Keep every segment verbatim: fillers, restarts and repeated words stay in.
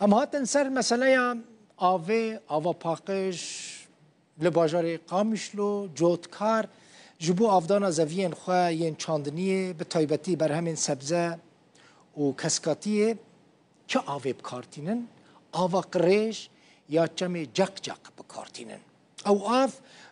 Em hatin ser meseleya avê, ava paqij li bajarê Qamişlo, cotkar ji bo avdana zeviyên xwe yên çandiniyê, bi taybetî berhemên sebze û keskatiyê, çi avê bi kar tînin? Ava qirêj ya çemê Ceqceq bi kar tînin. Ew av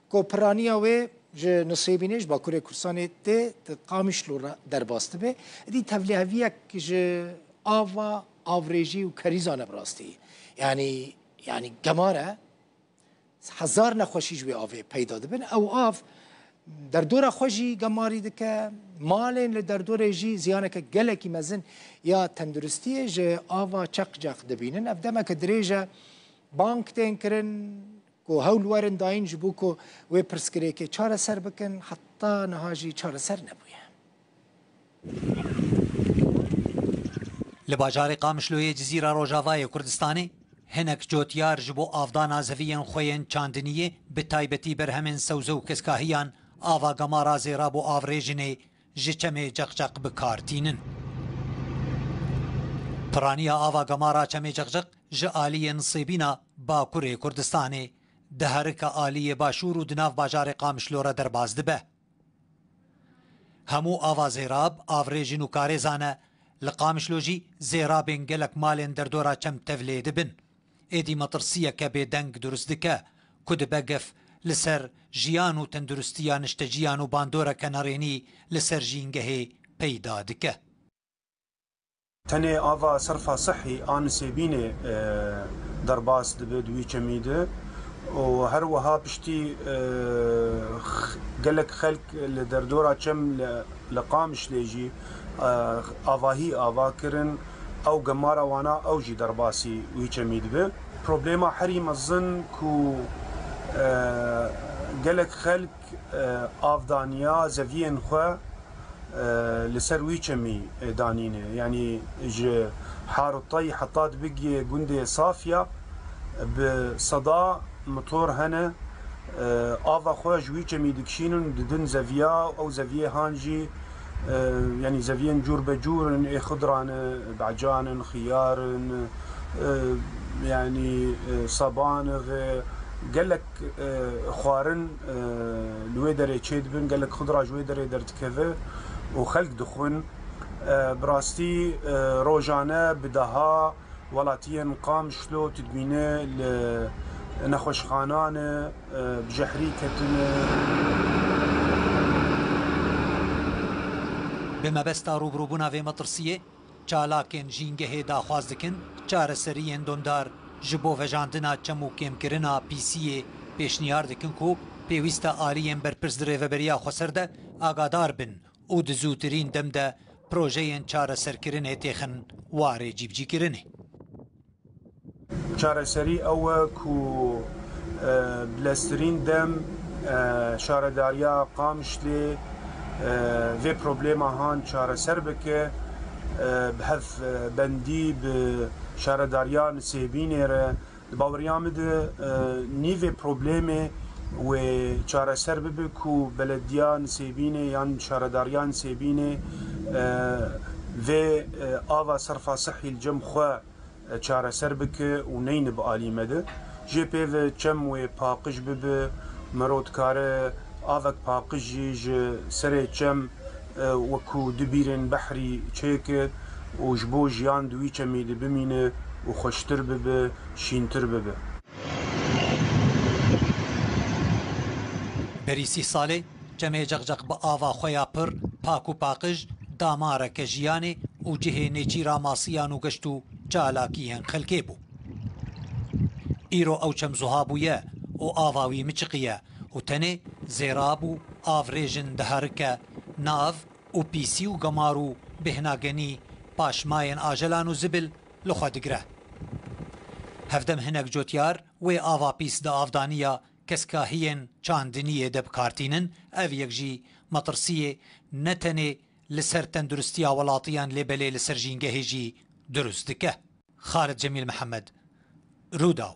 ku piraniya wê ji Nisêbînê, ji Bakurê Kurdistanê tê, di Qamişlo re derbas dibe, êdî tevliheviyek ji ava, avrêjî û kerîzan e bi rastî. Yanî, yanî gemar e, hezar nexweşî ji wê avê peyda dibin. Ew av derdora xwe jî gemarî dike, malên li derdorê jî ziyaneke gelekî mezin ya tenduristiyê ji ava Çeqceq dibînin. Ev demeke dirêj e, bang tên kirin ku hewl werin dayîn ji bo ku wê pirsgirêkê çareser bikin, heta niha jî çareser nebûye. Li bajarê Qamişloyê Cizîra Rojavayê Kurdistanê hinek cotyar ji bo avdana zeviyên xwe yên çandiniyê, bi taybetî berhemên sewze û keskahiyan, ava gemara Zêrab û Avrêjinê ji çemê Ceqceq bi kar tînin. Piraniya ava gemara çemê Ceqceq ji aliyê Nisêbîna Bakurê Kurdistanê diherike aliyê Başûr û di nav bajarê Qamişlo re derbas dibe. Hemû ava Zêrab, avrêjin û karêzan e. Li Qamişlo jî Zêrabên gelek malên derdora çem tevlê dibin. Êdî metirsiyeke bêdeng durust dike ku dibe gef li ser jiyan û tenduristiya nişteciyan û bandoreke nerênî li ser jîngehê peyda dike. Tenê ava Serfa Sihî a Nisêbînê, e, derbas dibe di wî çemî de û her wiha piştî, e, x-, gelek xelk li derdora çem li, li Qamişlê jî, e, avahî ava kirin, ew gemara wana ew jî derbasî wî çemî dibe. Problema herî mezin ku, e, gelek xelk, e, avdaniya zeviyên xwe, e, li ser wî çemî, e, danîne. Yanî ji Harutay heta dibigiye gundê Safya bi seda motor hene, e, ava xwe ji wî çemî dikişînin, didin zeviya, ew zeviyê han jî, e, yanî zeviyên cûr be cûr in, ê xidran e, becan in, xiyar in, e, yanî, e, sabanix e, gelek, e, xwarin, e, li wê derê çêdibin, gelek xidra ji wê derê derdikeve û xelk dixwin. E, bi rastî, e, rojane bi deha welatiyên Qamişlo tu dibîne li nexweşxanan e, e, bi jehrî ketine. Bi mebesta rûbirûbûna vê metirsiyê, çalakên jîngehê daxwaz dikin çareseriyên dondar ji bo vejandina çem û kêmkirina pîsiyê. Pêşniyar dikin ku pêwîst e aliyên berpirs di Rêveberiya Xweser de agadar bin û di zûtirîn dem de projeyên çareserkirinê têxin warê cîbicîkirinê. Çareserî ew e ku, e, bi leztirîn dem, e, Şaredariya Qamişlê, e, vê problema han çareser bike, e, bi hev, e, bendî bi Şaredariya Nisêbînê re. Di baweriya min de, e, nîvê problemê wê çareser bibe ku belediya Nisêbînê yan Şaredariya Nisêbînê, e, vê, e, ava Serfa Sihî li cem xwe, e, çareser bike û neyne bi alî me de. Jê pê ve çem wê paqij bibe, mero dikare avek paqij jî ji serê çem, e, wekû dibîrên behrî çêke û ji bo jiyan di wî çemî de bimîne û xweştir bibe, şîntir bibe. Berî sîh salê, çemê Ceqceq bi ava xwe ya pir, pak û paqij, damareke jiyanê û cihê nêçîra masiyan û geşt û çalakiyên xelkê bû. Îro ew çem zuha bûye û ava wî miçiqiye û tenê zêrab û avrêjin diherike nav û pîsî û gemar û bêhna genî, paşmayên ajelan û zibil li xwe digire. Hevdem hinek cotyar wê ava pîs di avdaniya keskahiyên çandiniyê de bi kar tînin, ev yek jî metirsiyê ne tenê li ser tenduristiya welatiyan lê belê li ser jîngehê jî dirust dike. Xalid Cemîl Mihemed, Rûdaw.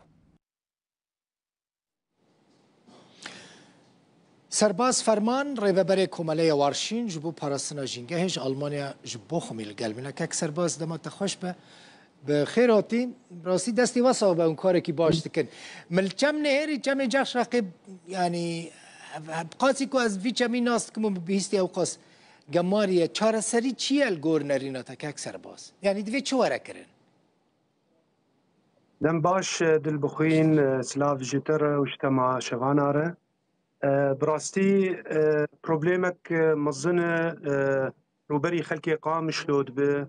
Serbaz Ferman, rêveberê Komeleya Warşîn ji bo parastina jîngehê ji Almanya ji Boxumê li gel min e. Kek Serbaz, dema te xweş be. Bi xêr hatî. Rastî destê we sax be, hûn karekî baş dikin. Min li çem nêhêrî, çemê Cexçeqê, yanî, ev, ev, qasî ku ez vî çemî nas dikim û bi bihîstî ew qas gemar ye. Çareserî çi ye li gor nerîna te, kek Serbaz? Yanî divê çi were kirin? Dem baş, e, Dilbixwîn, e, silav ji te re û ji temaşevana re. E, bi rastî, e, problemek, e, mezin e, e, rûberî xelkê Qamişlo dibe.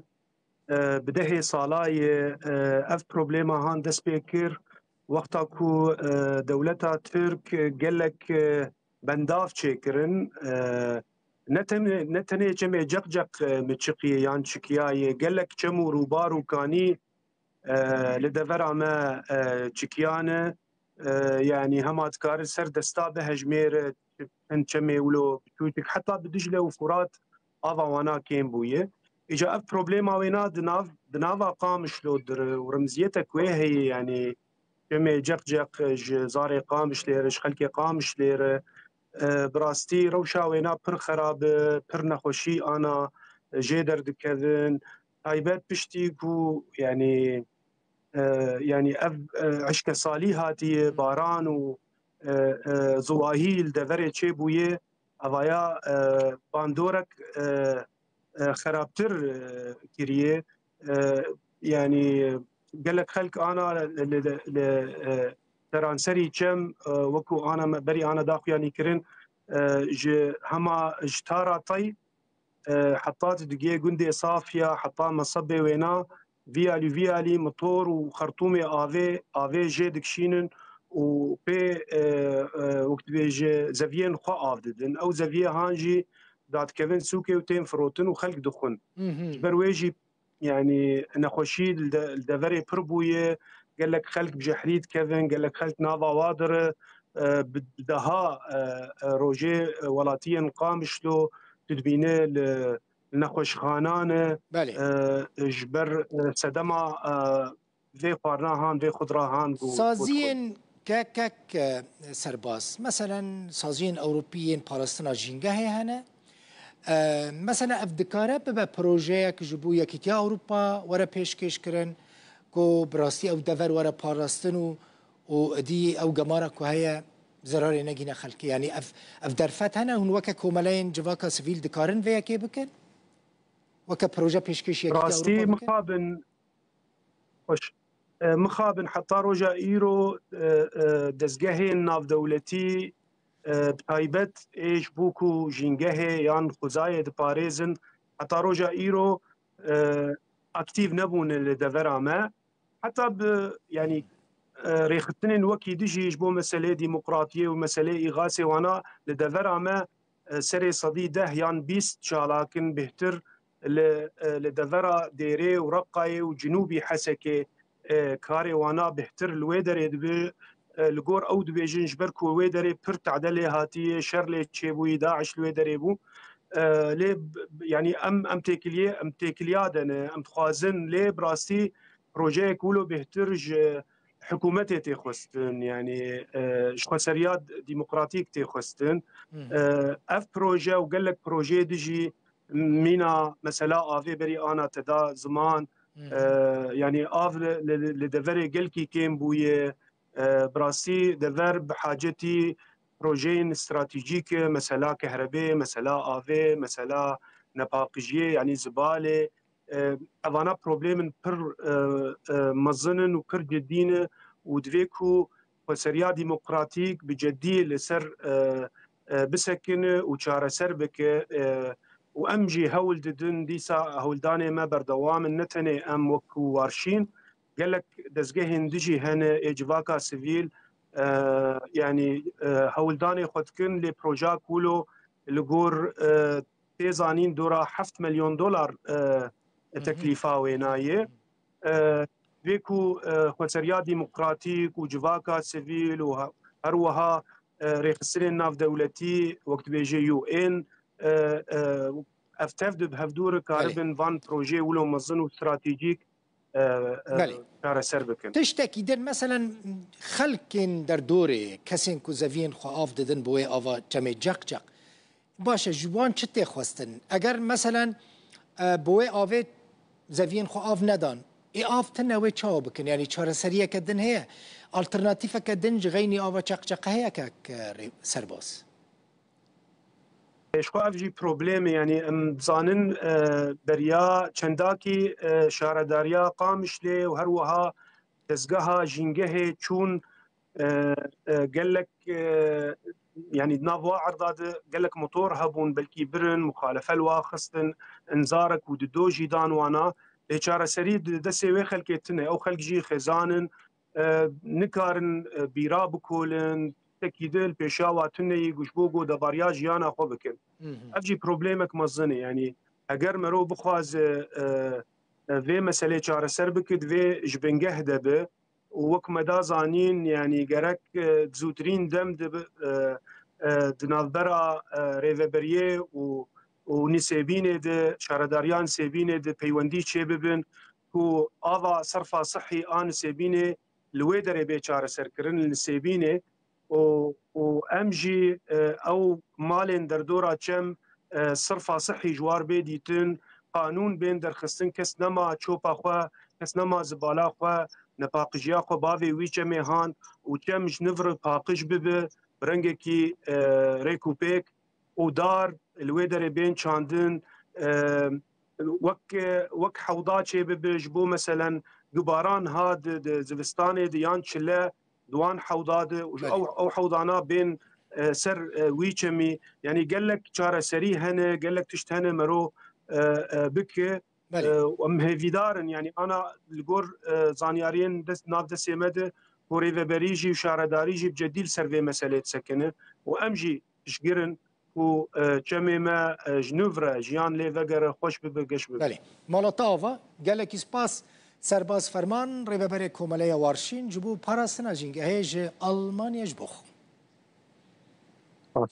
E, bi dehê sala ye, e, ev problema han dest pê kir, wexta ku, e, dewleta Tirk gelek, e, bendav çêkirin, e, ne tenê, ne tenê çemê Ceqceq, e, mi çiqiye yan çikiyaye, gelek çem û rûbar û kanî, e, li devera me, e, çikiyane. E, yanî hema dikare ser desta bihejmêre, hin çemê wilo biçûçik, heta bi Dicle û Furat ava wana kêm bûye. Îca ev problema wêna di nav, di nava Qamişlo dir û rimziyetek wê heye, yanî çemê Ceqceq ji zarê Qamişlê re, ji xelkê Qamişlê re, e, bi rastî rewşa wêna pir xerab e, pir nexweşî ana jê derdikevin. Taybet piştî ku, yanî, e, yanî ev, e, eşke salî hatiye, baran û, e, e, ziwahî li deverê çêbûye, evaya, e, bandorek, e, e, xerabtir, e, kiriye. E, yanî gelek xelk ana li, li, li, e, seranserî çem, e, wekû ana me berî ana daxuyanî kirin, e, ji hema ji Taratay, e, heta tu digê gundê Safiya, heta mesebê wêna, vî alî, vî alî motor û xertûmê avê, avê jê dikişînin û pê, e, e, wek dibêje zeviyên xwe av didin. Ew zeviye han jî dadikevin sûkê û tên firotin û xelk dixwin. Ji ber wê jî, yanî, nexweşî li de-, li deverê pir bûye, gelek xelk bi jehrî dikevin, gelek xelk nava wa dire, e, bi, bi deha, e, e, rojê, e, welatiyên Qamişlo tu dibîne li, li nexweşxanan e, Belê. e, ji ber, e, sedema, e, vê xwarina han, vê xudra han ku, ku dixwin. Saziyên kek, kek, e, Serbaz, meselen, saziyên Ewropî yên parastina jîngehê hene. E, mesela ev dikare bibe projeyek ji bo Yekîtiya Ewropa were pêşkêş kirin, ku bi rastî ew dever were parastin û, û idî ew gemara ku heye zerarê negîne xelkê. Yanî ev, ev derfet hene, hûn weke komeleyên civaka sivîl dikarin vê yekê bikin? Weke proje pêşkêş Yekîtiya Rastî Ewropa bikin? mixabin, xweş. E, mixabin heta roja îro, e, e, dezgehên navdewletî, e, bi taybet ê ji bo ku jîngehê yan xwezayê diparêzin, heta roja îro, e, aktîf nebûne li devera me. Heta bi, yanî, e, rêxistinên wekî dijî ji bo meseleyê demokratiyê û meseleyê îxasê wana li devera me, e, serê sedî deh yan bîst çalak in bêhtir li, e, li devera Dêrê û Reqayê û Cinûbî Hesekê, e, karê wana bêhtir li wê derê dibe. E, li gor ew dibêjin, ji ber ku wê derê pir tade lê hatiye, şer lê çêbûyî, DAIŞ li wê derê bû. E, lê b-, b-, yanî em, em têkiliyê, em têkiliya de ne, em dixwazin, lê bi rastî projeyek wilo bêhtir ji hikûmetê tê xwestin, yanî, e, ji xweseriya d-, demokratîk tê xwestin. E, ev proje û gelek projeyê dijî mîna mesela avê berî ana te da ziman, e, yanî av li, li, li deverê gelkî kêm bûye. E, bi rastî dever bi hacetî projeyên stratejîk e, mesela kehrebê, mesela avê, mesela nepaqijiyê, yanî zibalê. E, evana problemin pir, e, e, mezin in û pir cidî ne û divê ku xweseriya demokratîk bi cidî li ser, e, e, bisekine û çareser bike, e, û em jî hewl didin, dîsa hewldanê me berdewam in, ne tenê em wek ku warşîn, gelek dezgehên dijî hene ê civaka sivîl, e, yanî, e, hewldanê xwe dikin, lê proja Kulo li gor, e, tê zanîn dora heft milyon dolar, e, teklîfa wêna ye. E, vê ku, e, xweseriya demokratîk û civaka sivîl û he-, her wiha, e, rêxistinên navdewletî, wek dibêje U N, e, e, ev tev di bi hevdû re Belê. karibin van projeyê wilo mezin û stratejîk, e, e, Belê. çareser bikin. Tiştekî din, meselen, xelkên derdorê, kesên ku zeviyên xwe av didin bi wê ava çemê Ceqceq, baş e, ji wan çi tê xwestin? Eger, meselen, e, bi wê avê zeviyên xwe av nedan, Ê av tine wê çawa bikin? Yanî çareseriyeke din heye? Alternatîfeke din ji xeynî ava çeqçeqe heye kek, e, rê-, serbaz? Ji xwe ev jî problemê, yanî em dizanin, e, beriya çendakî, e, şaredariya Qamişlê û her wiha dezgeha jîngehê çûn, e, e, gelek, e, yanî di nav wa erda de gelek motor hebûn, belkî birin, muxalefe li wa xistin, inzarek û dido jî dan wana. Lê çareserî di destê wê xelkê tune. Ew xelk jî xêzan in, e, nikarin, e, bîra bikolin, tiştekî din pêşiya wa tune yî ku ji bo ku debariya jiyana xwe bikin. Hı hı. Ev jî problemek mezin e. Yanî eger mero bixwaze, e, e, vê meselê çareser bike, divê ji bingeh de be û wek me da zanîn, yanî gerek, e, zûtirîn dem de bi, e, e, di navbera, e, rêveberiyê û, û Nisêbînê de, şaredariya Nisêbînê de peywendî çêbibin ku ava serfa sihî a Nisêbînê li wê derê bê çareserkirin, li Nisêbînê û, û em jî, e, ew malên derdora çem, e, sirfa sihî ji war bê dîtin, qanûn bên derxistin, kes nema çopa xwe, kes nema zibala xwe, nepaqijiya xwe bavê wî çemê han û çem ji niv re paqij bibe, bi rengekî, e, rêk û pêk û dar li wê derê bên çandin, e, wek, wek hewda çêbibe, ji bo meselen gubaran ha di, di zivistanê de yan çile di wan hewda de û ji Belê. ew, ew hewdana bên, e, ser, e, wî çemî, yanî gelek çareserî hene, gelek tişt hene mero, e, e, bike. Belê. E, û em hêvîdar in, yanî ana li gor, e, zanyariyên dest, nav destê me de ku rêveberî jî û şaredarî jî bi cedî li ser vê meselê disekine û em jî piştgir in ku, e, çemê me, e, ji nû re jiyan lê vegere, xweş bibe, geş bibe. Belê. Mala te ava, gelekî spas. Serbaz Ferman, Rêveberê Komeleya Warşîn ji bo parastina jîngehê ji Almanya ji bo xwe. Spas.